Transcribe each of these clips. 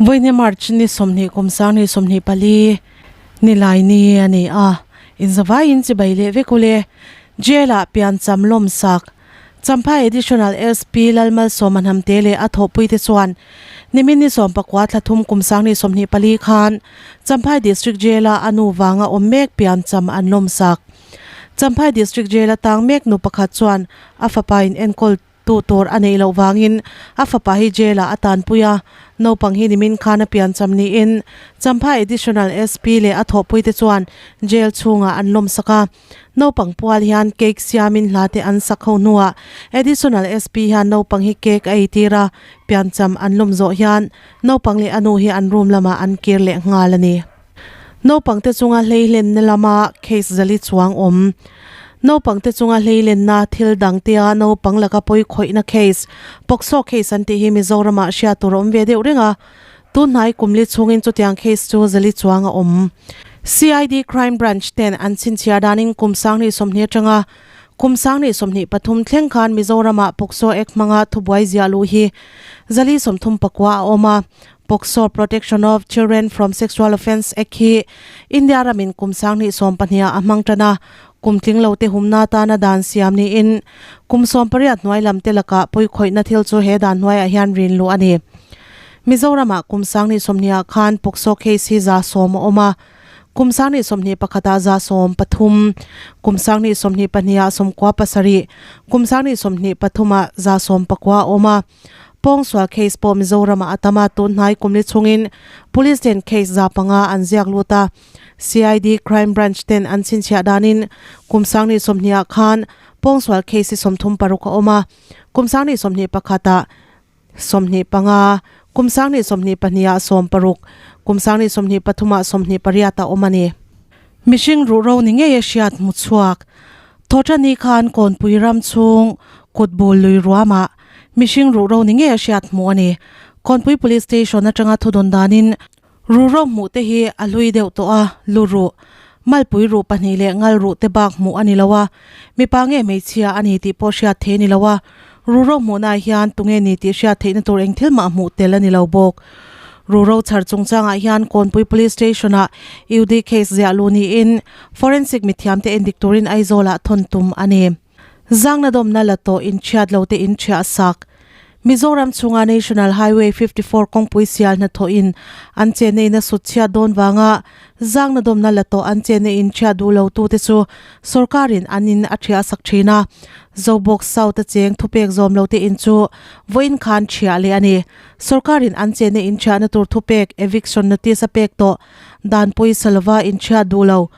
Vawiini March ni 20 kum 20 24 nilai ni a ni a, inzavaiin chibai leh vek ule. Jail-ah piancham lawmsak Champhai Additional SP Lalmalsawma Hnamte leh a thawhpuite chuan nimin ni 19 thla thum kum 2024 khan Champhai District Jail-a a nu vanga awm mek piancham an lawmsak. Champhai District Jail-a tang mek nu pakhat chuan a fapa in enkawl Tu tur a neih loh vangin a fapa hi jail-ah a tanpui a, naupang hi nimin khan a piancham niin Champhai Additional SP leh a thawhpuite chuan jail chhungah an lawmsak a. Naupang pual hian cake siamin hla te an sak ho hnuah Additional SP hian naupang hi cake a eitir a, piancham an lawm zawh hian naupang leh a nu hi an room lamah an kir leh nghal a ni. Naupangte chunga hleihlenna lama case zali chuang awm. Naupangte chunga hleilenna thil dangtea naupang laka pawi khawihna case, POCSO case an tih hi Mizoramah hriat tur a awm ve deuh reng a. Tunhnai kumli chhungin chutiang case chu zali chuang a awm. CID Crime Branch ten an chhinchhiar danin kum 2020 atanga kum 2023 thleng khan Mizoramah POCSO Act hmanga thubuai ziah luh hi zali 39 a awm a. POCSO, Protection of Children from Sexual Offence, Act hi India ramin kum 2012 ah a hmang tan a, kum tling lo te humna atana dan siam niin kum 18 hnuai lam te lakah pawikhawihna thil chu he dan hnuaiah hian rin luh a ni. Mizoramah kum 2020 ah khan POCSO case hi 110 a awm a, kum 2021 ah 113, kum 2022 ah 97, kum 2023 ah 119 a awm a. Pawngsual case pawh Mizoramah a tam a, tun hnai kumli chungin Police ten case 500 an ziak lut a. CID Crime Branch ten an chhinchhiah danin kum 2020 ah khan pawngsual case hi 36 a awm a, kum 2021 ah 25, kum 2022 ah 60, kum 2023 ah 28 a awm a ni. Mihring ruhro ni ngei a hriat hmu chhuak. Thawhṭani khan Kawnpui ram chhung kutbul lui ruamah mihring ruhro ni ngei a hriat hmuh a ni. Kawnpui Police Station atanga thudawn danin ruhro hmuh te hi a hlui deuh tawh a, lu ruh, malpui ruh pahnih leh ngal ruh te bak hmuh a ni lo a, mipa nge hmeichhia a ni tih pawh hriat theih a ni lo a, ruhro hmuhnaah hian tunge ni tih hriat theihna tur eng thil mah hmuh tel a ni lo bawk. Ruhro chhar chungchangah hian Kawnpui Police Station-ah UD case ziah luh niin Forensic mithiamte endik turin Aizawlah thawn tum a ni. Zangna dawmna la tawh inchhiat lo te inchhiah sak. Mizoram chhunga National Highway 54 kawngpui sial hnathawhin an chenna in a sut chhiat dawn vanga zangna dawmna la tawh an chenna in chhiat duh lo tute chu sorkarin an in a thiah sak thin a. Zobawk South a cheng thupek zawm lo te in chu vawiin khan thiah leh a ni. Sorkarin an chenna in thiahna tur thupek eviction notice a pek tawh dan pawisa lova inchhiat duh lo.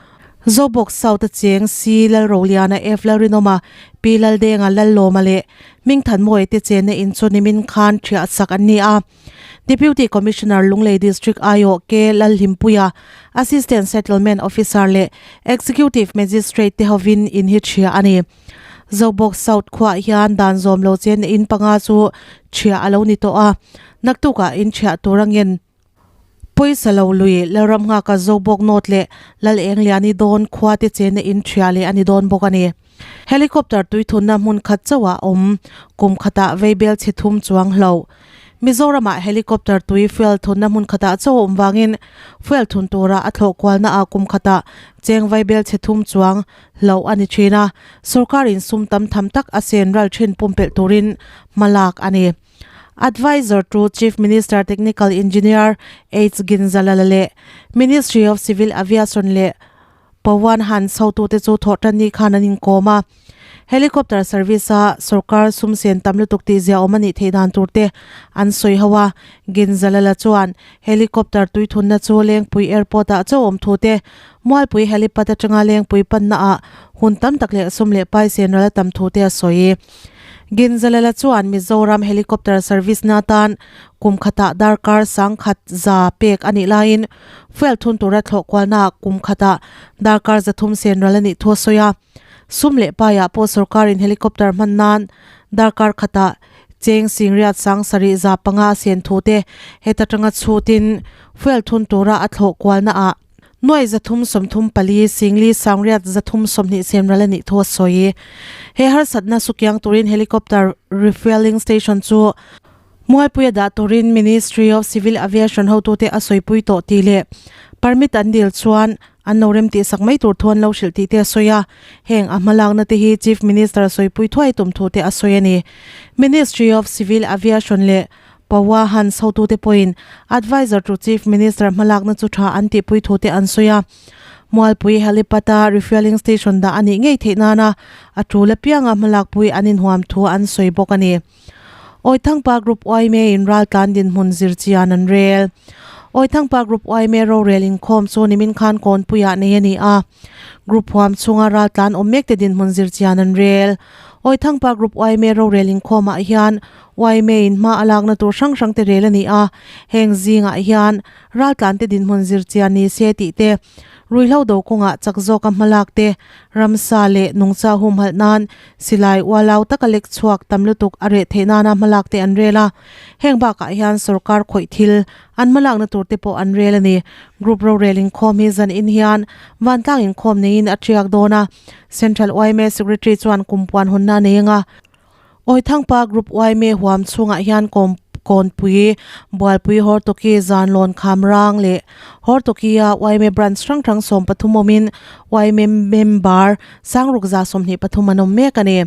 Zobawk South a cheng C Lalroliana F Lalrinawma, P Laldenga Lallawma leh Hmingthanmawia te chenna in chu nimin khan thiah sak an ni a. Deputy Commissioner Lunglei District aiawh K Lalhlimpuia, Assistant Settlement Officer leh Executive Magistrate te hovin in hi thiah a ni. Zobawk South khuaah hian dan zawm lo chenna in panga chu thiah a lo ni tawh a, naktukah in thiah tur a ngen. Pawisa lo lui, Lalram nghaka Zobawk North leh Lal Engliani dawn khua te chenna in thiah leh a ni dawn bawk a ni. Helicopter tuithunna hmun khat chauhah awm, kum khatah veibel chhe thum chuang hlo. Mizoramah helicopter tui fuel thunna hmun khatah chauh a awm vangin fuel thun tura a thlawh kualnaah kum khatah cheng vaibel chhe thum chuang hlo a ni thin a, sorkarin sum tam tham tak a sen ral thin pumpelh turin hmalak a ni. Adviser to Chief Minister Technical Engineer H Ginzalala leh Ministry of Civil Aviation leh Pawan Hans hotute chu thawhtanni khan an inkawm a. Helicopter service a sorkar sum sen tam lutuk tih zia awm a nih theih dan tur te an sawi ho a. Ginzalala chuan helicopter tuithunna chu Lengpui Airport ah chauh awm thu te, Mualpui helipad atanga Lengpui panna ah hun tam tak leh sum leh pai sen ral a tam thu te a sawi. Ginzalala chuan Mizoram Helicopter Service na tan kum khatah darkar 10,000 pek a nih laiin fuel thun tura thlawh kualnaah kum khatah darkar 300 sen ral a nih thu a sawi a. Sum leh paiah pawh sorkarin helicopter hman nan darkar khatah cheng singriat 7,500 a sen thu te heta tanga chhutin fuel thun tura a thlawh kualnaah Nuai 334 singli sangriat 320 sen ral a nih thu a sawi. He harsatna sukiang turin helicopter refuelling station chu Mualpuia dah turin Ministry of Civil Aviation hotute a sawipui tawh tih leh permit an dil chuan an lo rem tihsak mai tur thu an lo hrilh tih te a sawi a. Heng a hmalakna te hi Chief Minister sawipui thuai tum thu te a sawi a ni. Ministry of Civil Aviation leh Pawa Hans hotute pawhin Adviser to Chief Minister hmalakna chu tha an tihpui thu te an sawi a. Mualpui Helipad-a refuelling station dah a nih ngei theih nana a tul apianga hmalakpui an inhuam thu an sawi bawk a ni. Awithangpa Group yma in raltlan dinhmun zir chian an rel. Awithangpa Group yma rorel inkhawm chu nimin khan Kawnpuiah nei a ni a. Group huam chhunga raltlan awm mekte dinhmun zir chian an rel. Awithangpa Group yma rorel inkhawmah hian yma in hma a lakna tur hrang hrangte rel a ni a. Heng zingah hian raltlante dinhmun zir chian ni se tih te, ruihhlo do kawngah chak zawka hmalak te, ramsa leh nungcha humhalh nan Silai ualau taka lek chhuak tam lutuk a reh theih nana hmalak te an rel a, heng bakah hian sorkar khawih thil an hmalakna tur te pawh an rel a ni. Group rorel inkhawm hi zan in hian vantlang inkhawm neiin a tiak dawn a, Central yma Secretary chuan kumpuan hawnna a nei ang a. Awithangpa Group yma huam chhungah hian kawm Kawnpui, Bualpui Hortoki, Zanlawn Khamrang leh Hortoki-a yma branch hrang hrang 13 awmin yma member Sangruk 23 an awm mek a ni.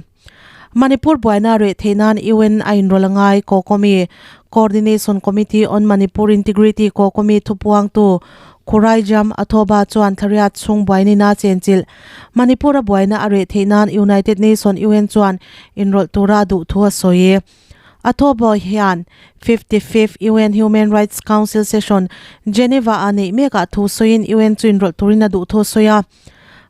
Manipur buaina reh theih nan UN a inrawlh a ngai Kokomi, Coordination Committee on Manipur Integrity Kokomi thupuangtu Khuraijam Athoba chuan thlariat chhung buainina chenchilh Manipur-a buaina a reh theih nan United Nation UN chuan inrawlh tura a duh thu a sawi. Athoba hian 55th UN Human Rights Council Session Geneva-a neih mekah thu sawiin UN chu inrawlh turin a duh thu a sawi a.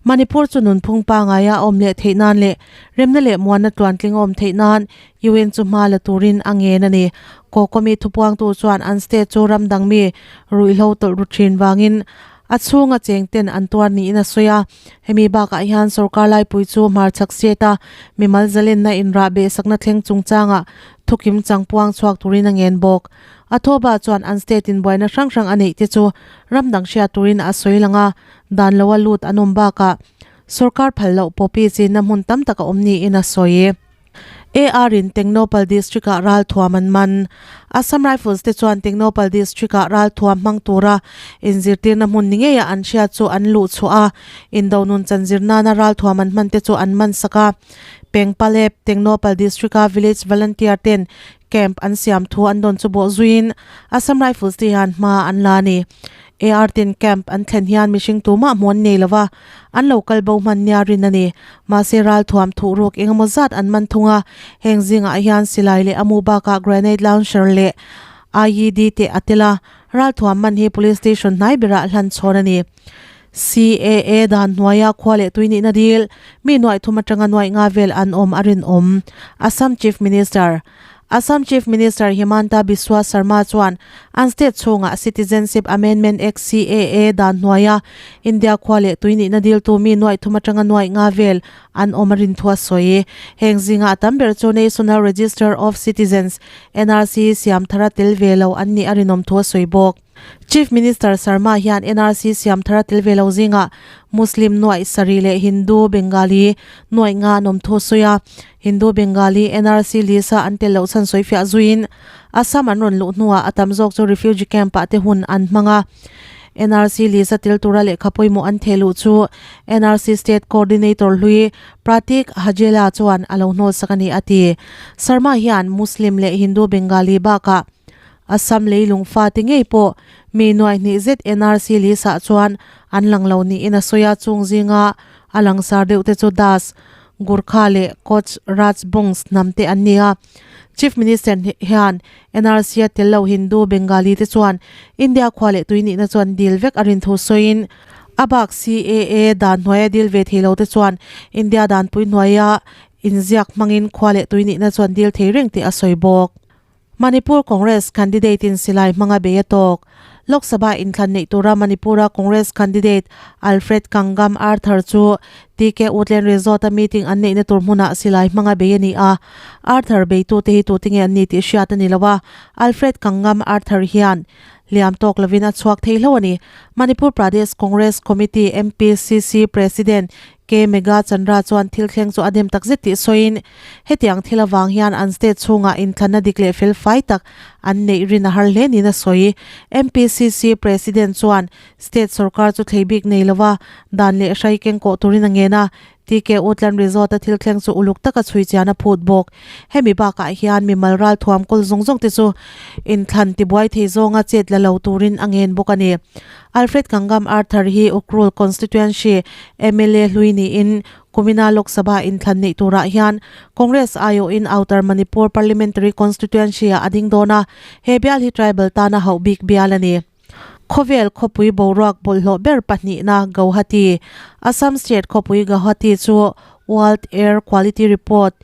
Manipur chu nunphung pangaia a awm leh theih nan leh remna leh muanna tluantling a awm theih nan UN chu hma la turin a ngen a ni. Kokomi thupuangtu chuan an state chu ram dang mi ruihhlo tawlh ru thin vangin a chhunga cheng ten an tuar niin a sawi a. Hemi bakah hian sorkar laipui chu hmarchhak state a mimal zalenna inrah behsakna thleng chungchangah thukim changpuang chhuak turin a ngen bawk. A thawba chuan an state in buaina hrang hrang a neih te chu ram dang hriat turin a sawi lang a. Dan loa lut an awm bakah sorkar phal loh poppy chinna hmun tam tak a awm niin a sawi. AR in Tengnoupal District ah ralthuam an man. Assam Rifles te chuan Tengnoupal District ah ralthuam hmang tura inzirtirna hmun ni ngeia an hriat chu an luh chhuah a, indo nun chanzir nana ralthuam an hman te chu an man sak a. Pengpalep, Tengnoupal District a Village Volunteer ten camp an siam thu an dawn chu bawh zuiin Assam Rifles te hian hma an la a ni. AR ten camp an thlen hian mihring tumah hmuh an nei lo va, an lo kal bo hman nia rin a ni. Mahse ralthuam thuh ruk eng emaw zat an man thung a, heng zingah hian silai leh a mu bakah grenade launcher leh IED te a tel a, ralthuam man hi police station hnai berah hlan chhawn a ni. CAA dan hnuaia khua leh tui nihna dil, mi nuaih thum atanga nuaih nga vel an awm a rinawm. Assam Chief Minister. Assam Chief Minister Himanta Biswa Sarma chuan an state chhungah Citizenship Amendment Act, CAA, dan hnuaia India khua leh tui nihna diltu mi nuaih thum atanga nuaih nga vel an awm a rin thu a sawi. Heng zinga a tam ber chu National Register of Citizens, NRC, siam thara tel ve lo an nih a rinawm thu a sawi bawk. Chief Minister Sarma hian NRC siam thara tel ve lo zingah Muslim nuaih sarih leh Hindu Bengali nuaih nga an awm thu a sawi a. Hindu Bengali NRC list a an tel loh chhan sawi fiah zuiin Assam an rawn luh hnuah a tam zawk chu refugee camp ah te hun an hmang a. NRC list a tel tura lehkha pawimawh an theh luh chu NRC State Coordinator hlui Pratik Hajela chuan a lo hnawl sak a ni a ti. Sarma hian Muslim leh Hindu Bengali bakah Assam leilung fate ngei pawh mi nuaih hnih zet NRC list ah chuan an lang lo niin a sawi a, chung zinga a langsar deuh te chu Das, Gurkha leh Koch Rajbongs hnam te an ni a. Chief Minister hian NRC a tel lo Hindu Bengali te chuan India khua leh tui nihna chuan dil vek a rin thu sawiin a bak CAA dan hnuaia dil ve thei lo te chuan India danpui hnuaia inziak hmangin khua leh tui nihna chuan dil thei reng tih a sawi bawk. Manipur Congress candidate in silai hmanga bei a tawk. Lok Sabha inthlan neih tura Manipur-a Congress candidate Alfred Kangam Arthur chu TK Woodland Resort-a meeting an neihna tur hmunah silai hmanga bei a ni a. Arthur beitute hi tute nge an ni tih hriat a ni lo a, Alfred Kangam Arthur hian liam tawk lovin a chhuak thei hlo a ni. Manipur Pradesh Congress Committee, MPCC, President K Megha Chandra chuan thil thleng chu a dem takzet tih sawiin, hetiang thil avang hian an state chhungah inthlanna dik leh fel fai tak an neih rin a har hle niin a sawi. MPCC President chuan state sorkar chu thlei bik nei lova dan leh hrai keng kawh turin a ngen a, TK Utlan Resort a thil thleng chu uluk taka chhui chian a phut bawk. Hemi bakah hian mimal ral thuam kawl zawng zawng te chu inthlan tibuai thei zawnga chet la lo turin a ngen bawk a ni. Alfred Kangam Arthur hi Ukhrul Constituency mla hlui niin Kumina Lok Sabha inthlan neih turah hian Congress aiawhin Outer Manipur Parliamentary Constituency-ah a ding dawn a, he bial hi tribal tana hauh bik bial a ni. Khawvel khawpui boruak bawlhhlawh ber pahnihna Gauhati, Assam State khawpui Gauhati chu World Air Quality Report,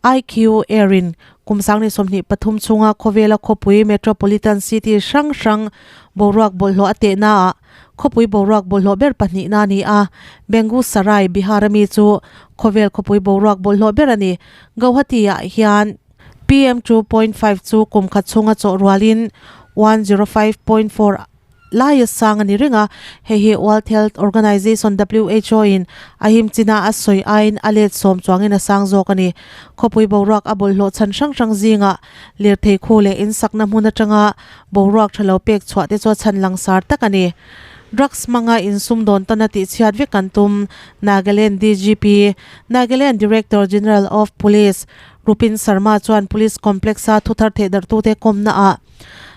IQ Air in kum sangni 23 chhunga khawvela khawpui metropolitan city hrang hrang boruak bawlhhlawh a tehnaah khawpui boruak bawlhhlawh ber pahnihna a ni a. Bengusarai, Bihar a mi chu khawvel khawpui boruak bawlhhlawh ber a ni. Gauhati-ah hian PM 2.5 chu kum khat chhunga chawh rualin 105.4 laia sang a ni reng a, hei hi World Health Organization, who, in a him china a sawi aiin a let sawm chuangin a sang zawk a ni. Khawpui boruak a bawlhhlawh chhan hrang hrang zingah lirthei khu leh insakna hmun atanga boruak tha lo pek chhuah te chu a chhan langsar tak a ni. Drugs hmanga insumdawn tana tihchhiat vek an tum, Nagaland DGP, Nagaland Director General of Police, Rupin Sharma chuan Police Complex-a thuthar thehdarhtute kawmnaah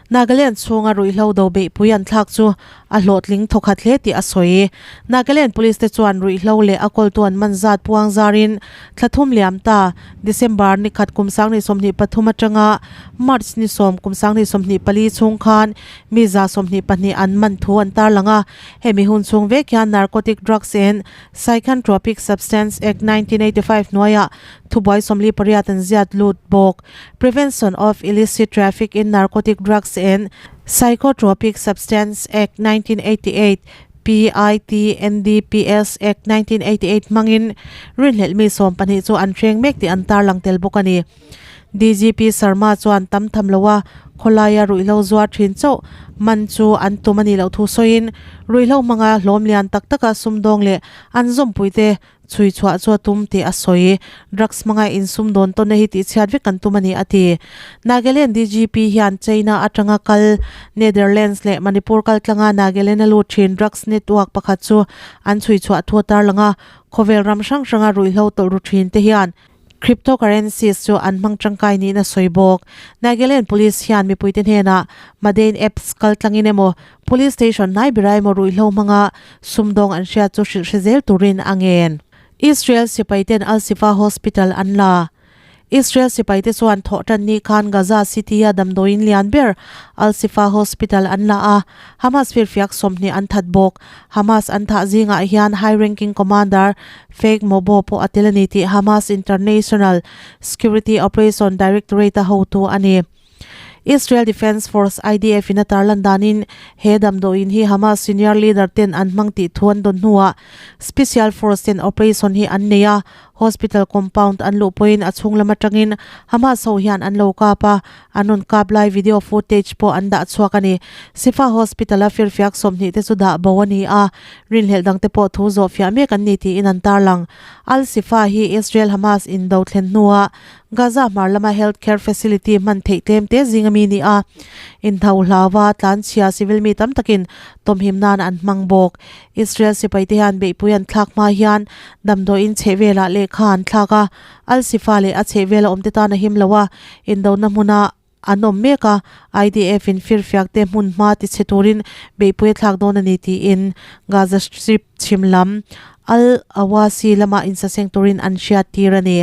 Nagaland chhunga ruihhlo do beihpui an thlak chu a hlawhtling thawkhat hle tih a sawi. Nagaland Police te chuan ruihhlo leh a kawltu an man zat puang zarin thla thum liam ta December ni khat kum 2023 atanga March ni sawm kum 2024 chhung khan mi 122 an man thu an tarlang a. Hemi hun chhung vek hian Narcotic Drugs and Psychotropic Substance Act 1985 hnuaiah Thubuai 48 an ziat lut bawk. Prevention of Illicit Traffic in Narcotic Drugs and Psychotropic Substance Act 1988, PITNDPS Act 1988 hmangin rinhlelh mi 12 chu an hreng mek tih an tarlang tel bawk a ni. DGP Sharma chuan tam tham loa khawlaia ruihhlo zuar thin chauh man chu an tum a nih loh thu sawiin ruihhlo hmanga hlawm lian tak taka sumdawng leh an zawmpuite Chhui chhuah chu a tum tih a sawi. Drugs hmanga insum dawn tawnna hi tihchhiat vek kan tum a ni, a ti. Nagaland DGP hian China atanga kal Netherlands leh Manipur kal tlanga Nagaland a lut thin drugs network pakhat chu an chhui chhuah thu a tarlang a. Khawvel ram hrang hranga ruihhlo tawlh ru thin te hian cryptocurrencies chu an hmang tangkai niin a sawi bawk. Nagaland Police hian mipuite hnenah Madain apps kal tlangin emaw Police station hnai bera emaw ruihhlo hmanga sumdawng an hriat chu hrilh hre zel turin a ngen. Israel sipaiten Al-Shifa Hospital an la. Israel sipaite chuan thawhtan ni khan Gaza City-a damdawiin lian ber Al-Shifa Hospital an la a, Hamas firfiak 20 an that bawk. Hamas an thah zingah hian high-ranking commander Fake Mobo pawh a tel a ni tih Hamas International Security Operation Directorate-a hotu a ni. Israel Defense Force, IDF, in a tarlan danin he damdawiin hi Hamas senior leader ten an hmang tih thu an dawn hnuah Special Force ten operation hi an nei a, hospital compound an luh pawhin a chhung lam atangin Hamas ho hian an lo kap a, an rawn kap lai video footage pawh an dah chhuak a ni. Shifa Hospital a firfiak 20 te chu dah bo a ni a, rinhlelh dangte pawh thu zawh fiah mek an ni tiin an tarlang. Al Shifa hi Israel-Hamas indo thlen hnuah Gaza hmar lama health care facility hman theih tlem te zing ami ni a, inhau hlauva tlanchhia civil mi tam takin tawmhim nan an hmang bawk. Israel sipai te hian beihpui an thlak hma hian damdawiin chhehvelah lehkha an thlak a, Al Shifa leh a chhehvela awmte tan a him lo a, indona hmuna an awm mek a, IDF in firfiak te hmun hma tichhe turin beihpui a thlak dawn a ni tiin Gaza Strip chhim lam Al Awasi lama insaseng turin an hriattir a ni.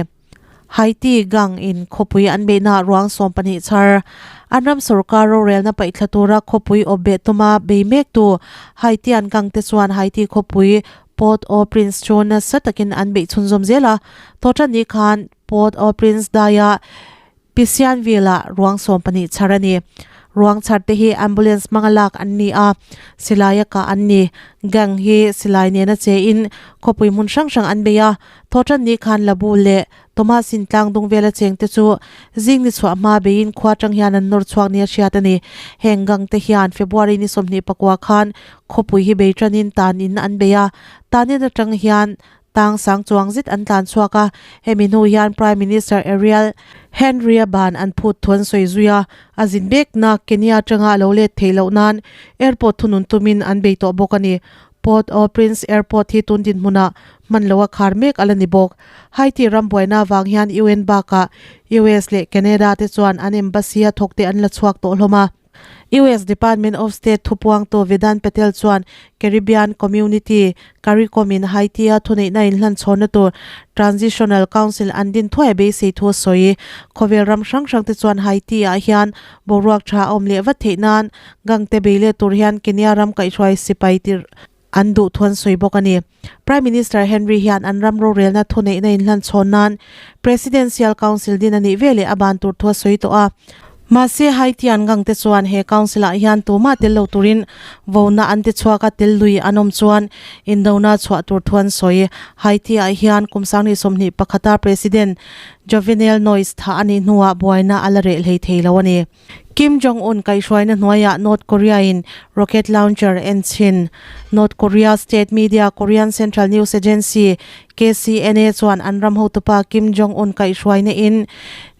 Haiti gang in khawpui an beihna ruang 12 chhar. An ram sorkar rorelna paihthla tura khawpui awp beh tuma bei mek tu Haitian gang te chuan Haiti khawpui Port-au-Prince chu nasa takin an beih chhunzawm zel a. Tawhtan ni khan Port-au-Prince daia Pisianville-ah ruang 12 chhar a ni. Ruang chhar te hi ambulance hmanga lak an ni a, silai a kah an ni. Gang hi silai nena che in khawpui hmun hrang hrang an bei a, thawhtan ni khan Labu leh Thomas in tlang dung vela cheng te chu zing ni chhuah hma beiin khua tang hian an nawr chhuak nia hriat a ni. Heng gang te hian February ni 24 khan khawpui hi bei tanin tan in an bei a, tanin atang hian tang sang chuang zet an tlan chhuak a, hemi hnu hian Prime Minister Ariel Henry-a ban an phut thu an sawi zui a, a zin bekna Kenya atanga a lo let theih loh nan airport thunun tumin an bei tawh bawk a ni. Port-au-Prince Airport hi tun dinhmunah hman loa khar mek a la ni bawk. Haiti ram buaina avang hian UN bakah US leh Canada te chuan an embassy a thawkte an la chhuak tawh hlawm a. US Department of State thupuangtu Vedant Patel chuan Caribbean Community, CARICOM, in Haiti-a thuneihna inhlanchhawnna tur Transitional Council an din thuai beisei thu a sawi. Khawvel ram hrang hrangte chuan Haiti-ah hian boruak tha a awm leh vat theih nan gang te bei leh tur hian Kenya ram kaihhruai sipai tirh an duh thu an sawi bawk a ni. Prime Minister Henry hian an ram rorelna thuneihna inhlanchhawn nan Presidential Council din a nih veleh a ban tur thu a sawi tawh a. Mahse, Haitian gang te chuan he council ah hian tumah tel lo turin vona an ti chhuak a, tel lui an awm chuan indona chhuah tur thu an sawi. Haiti ah hian kum 2021 a President Jovenel Noise thah a nih hnuah buaina a la reh hlei thei lo a ni. Kim Jong Un kaihhruaina hnuaiah North Korea in rocket launcher en chhin. North Korea state media Korean Central News Agency, KCNA, chuan an ram hotupa Kim Jong Un kaihhruaina in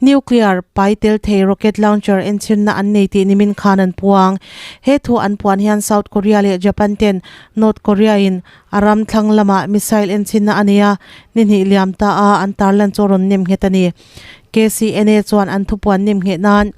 nuclear pai tel thei rocket launcher en chhinna an nei tih nimin khan an puang. He thu an puan hian South Korea leh Japan ten North Korea in a ram thlang lamah missile en chhinna a nei a, ni hnih liam ta a an tarlan chu rawn nem nghet a ni. KCNA chuan an thupuan nem ngheh nan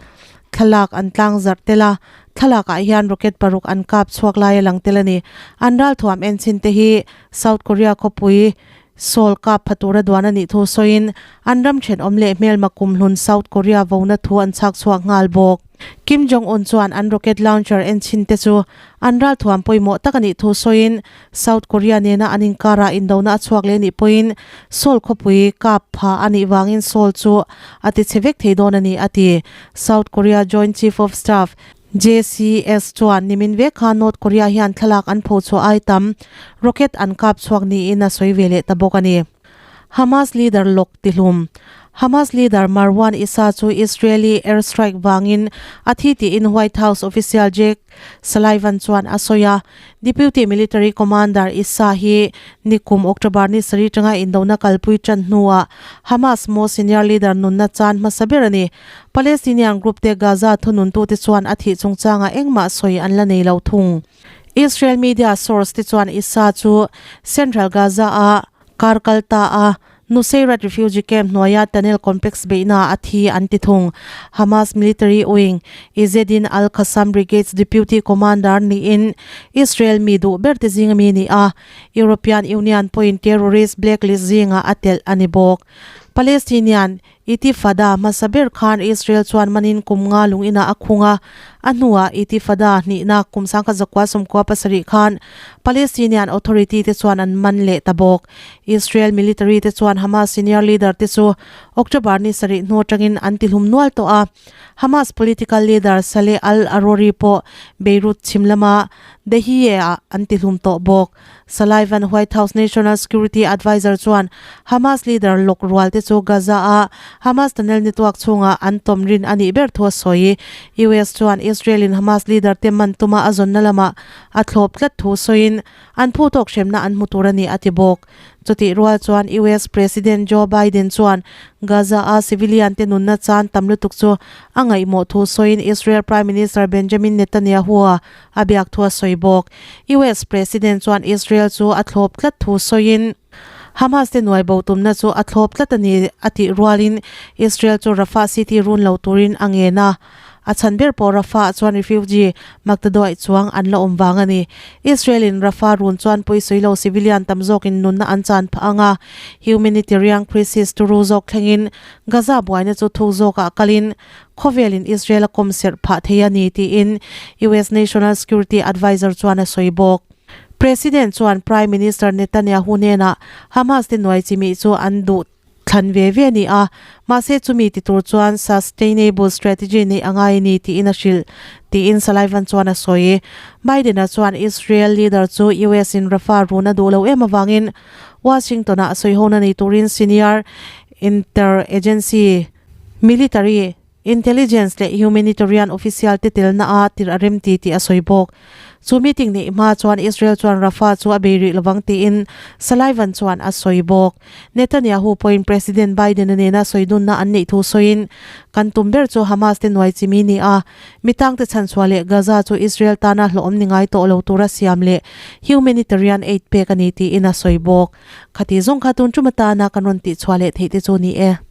thlalak an tlang zarh tel a, thlalakah hian rocket paruk an kap chhuak lai a lang tel a ni. An ralthuam en chhin te hi South Korea khawpui Seoul kap pha tura duan a nih thu sawiin an ram thenawm leh hmelma kumhlun South Korea vona thu an chhak chhuak nghal bawk. Kim Jong Un chuan an rocket launcher en chhin te chu an ralthuam pawimawh tak a nih thu sawiin South Korea nena an inkarah indona a chhuak leh nih pawhin Seoul khawpui kap pha a nih vangin Seoul chu a ti chhe vek thei dawn a ni, a ti. South Korea Joint Chief of Staff, JCS, chuan nimin vek khan North Korea hian thlalak an pho chhuah ai tam rocket an kap chhuak niin a sawi ve leh ta bawk a ni. Hamas leader lawk tihlum. Hamas leader Marwan Issa chu Israeli airstrike vangin a thi tiin White House official Jake Sullivan chuan a sawi a. Deputy military commander Issa hi nikum October ni sarih tanga indona kalpui tan hnuah Hamas most senior leader nunna chan hmasa ber a ni. Palestinian group te Gaza thununtute chuan a thih chungchangah engmah sawi an la nei lo thung. Israel media source te chuan Issa chu Central Gaza a Kar kal ta a, Nuseirat refugee camp hnuaia tunnel complex beihna a thi an ti thung. Hamas military wing, Izzedin al-Qassam Brigades deputy commander niin Israel mi duh ber te zinga mi ni a, European Union pawhin terrorist blacklist zingah a telh a ni bawk. Palestinian Itifada hmasa ber khan Israel chuan manin kum nga lung inah a khung a, a hnuah Itifada hnihna kum 1997 khan Palestinian Authority te chuan an man leh ta bawk. Israel military te chuan Hamas senior leader te chu October ni sarih hnu atangin an tihlum nual tawh a. Hamas political leader Saleh al-Arouri pawh Beirut chhim lama Dahieh-ah an tihlum tawh bawk. Sullivan White House National Security Adviser chuan Hamas leader lawk rual te chu Gaza-a Hamas tunnel network chhungah an tawm rin a nih ber thu a sawi. US chuan Israel-in Hamas leader te man tuma a zawnna lamah a thlawp tlat thu sawiin an phu tawk hremna an hmu tur a ni a ti bawk. Chutih rual chuan US President Joe Biden chuan Gaza-a civilian te nunna chan tam lutuk chu a ngaihmawh thu sawiin Israel Prime Minister Benjamin Netanyahu-a A biak thu a sawi bawk. US President chuan Israel chu a thlawp tlat thu sawiin, Hamas te nuai bo tumna chu a thlawp tlat a ni a tih rualin Israel chu Rafah city run lo turin a ngen a. A chhan ber pawh Rafah chuan refugee maktaduaih chuang an la awm vang a ni. Israel in Rafah run chuan pawisawi lo civilian tam zawkin nunna an chan phah ang a, humanitarian crisis turu zawk thlengin Gaza buaina chu thuk zawkah kalin Khawvelin Israel a kawm serh phah thei a ni tiin US National Security Adviser chuan a sawi bawk. President chuan Prime Minister Netanyahu hnenah Hamas te nuai chimih chu an duh Thlan ve ve a ni a, mahse chumi ti tur chuan sustainable strategy neih a ngai a ni tiin a hrilh, tiin Sullivan chuan a sawi. Biden-a chuan Israel leader chu US in Rafah run a duh lo em avangin Washington-ah sawihona nei turin senior inter-agency military Intelligence leh humanitarian official te telna a tirh a rem ti tih a sawi bawk. Chu meeting neih hma chuan Israel chuan Rafah chu a bei rih lovang tiin Sullivan chuan a sawi bawk. Netanyahu pawhin President Biden-a nena sawi dunna an neih thu sawiin, Kan tum ber chu Hamas te nuai chimi ni a, mitangte chhanchhuah leh Gaza chu Israel tana hlawhawm ni ngai tawh lo tura siam leh humanitarian aid pek a ni tiin a sawi bawk. Khati zawng kha tun tum atana kan rawn tihchhuah leh theih te chu ni e.